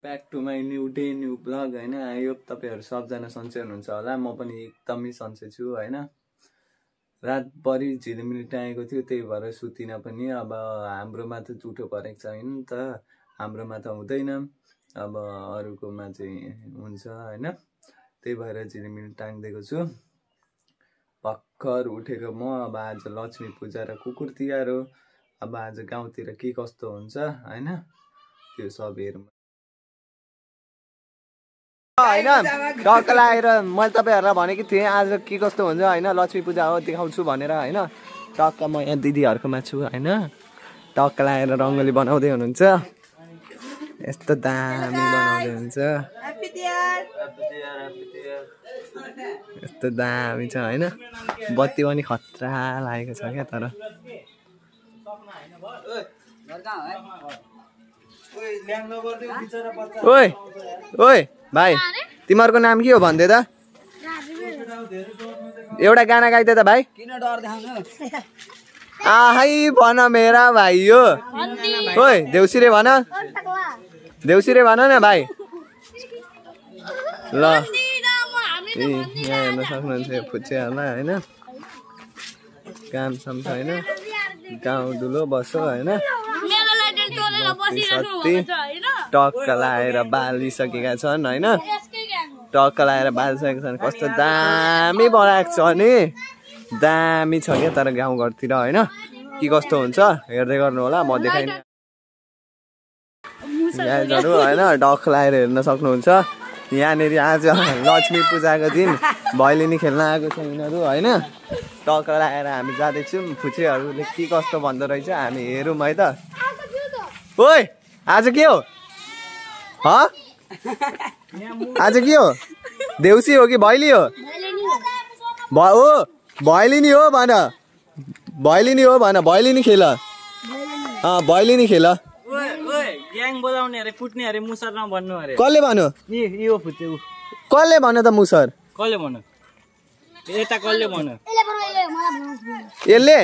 Back to my new day new vlog होइन। I hope तपाईँहरू सबजना सन्चै हुनुहुन्छ होला। म पनि एकदमै सन्चै छु होइन। रातभरि झिलिमिली टाँगेको थियो, त्यही भएर सुतिनँ पनि। अब हाम्रोमा त जुठो परेको छैन नि त, हाम्रोमा त हुँदैन, अब अरूकोमा चाहिँ हुन्छ होइन। त्यही भएर झिलिमिली टाँगिदिएको छु। भर्खर उठेको म। अब आज लक्ष्मी पूजा र कुकुर तिहार हो। अब आज गाउँतिर के कस्तो हुन्छ होइन, त्यो सब हेरौँ होइन। टक्क लगाएर मैले तपाईँहरूलाई भनेको थिएँ आज के कस्तो हुन्छ होइन, लक्ष्मी पूजा हो देखाउँछु भनेर होइन। टक्क म यहाँ दिदीहरूकोमा छु होइन। टक्क लगाएर रङ्गोली बनाउँदै हुनुहुन्छ, यस्तो दामी बनाउँदै हुन्छ, यस्तो दामी छ होइन। बत्ती पनि खतरा लागेको छ क्या। तर ओइ ओइ भाइ, तिमीहरूको नाम के हो भन्दे त? एउटा गाना गाइदे त भाइ। आहै भन मेरा भाइ हो। ओइ देउसिरे भन, देउसिरे भन न भाइ। ल यहाँ हेर्न सक्नुहुन्छ यो फुच्चेहरूलाई होइन। काम साम छैन, गाउँ धुलो बसो होइन। टक्क लाएर बालिसकेका छन् होइन। टक्क लाएर बालिसकेका छन्। कस्तो दामी बनाएको छ नि, दामी छ क्या। तर गाउँघरतिर होइन के कस्तो हुन्छ हेर्दै गर्नु होला, म देखाइदिन्छु होइन। टक्क लाएर हेर्न सक्नुहुन्छ। यहाँनिर आज लक्ष्मी पूजाको दिन भैलिनी खेल्न आएको छ यिनीहरू होइन। टक्क लाएर हामी जाँदैछौँ। फुच्चेहरूले के कस्तो भन्दो रहेछ हामी हेरौँ है त। ओइ आज के हो? आज के हो? देउसी हो कि भैली हो? भैलिनी हो भन, भैलिनी हो भन। भैलिनी खेल, भैलिनी खेल। ग्याङ बोलाउने अरे, फुट्ने अरे, मुसर नभन्नु अरे। कसले भन्यो? यो फुच्चे कसले भन्यो त मुसर? कसले भन्यो? यता कसले भन्यो? यसले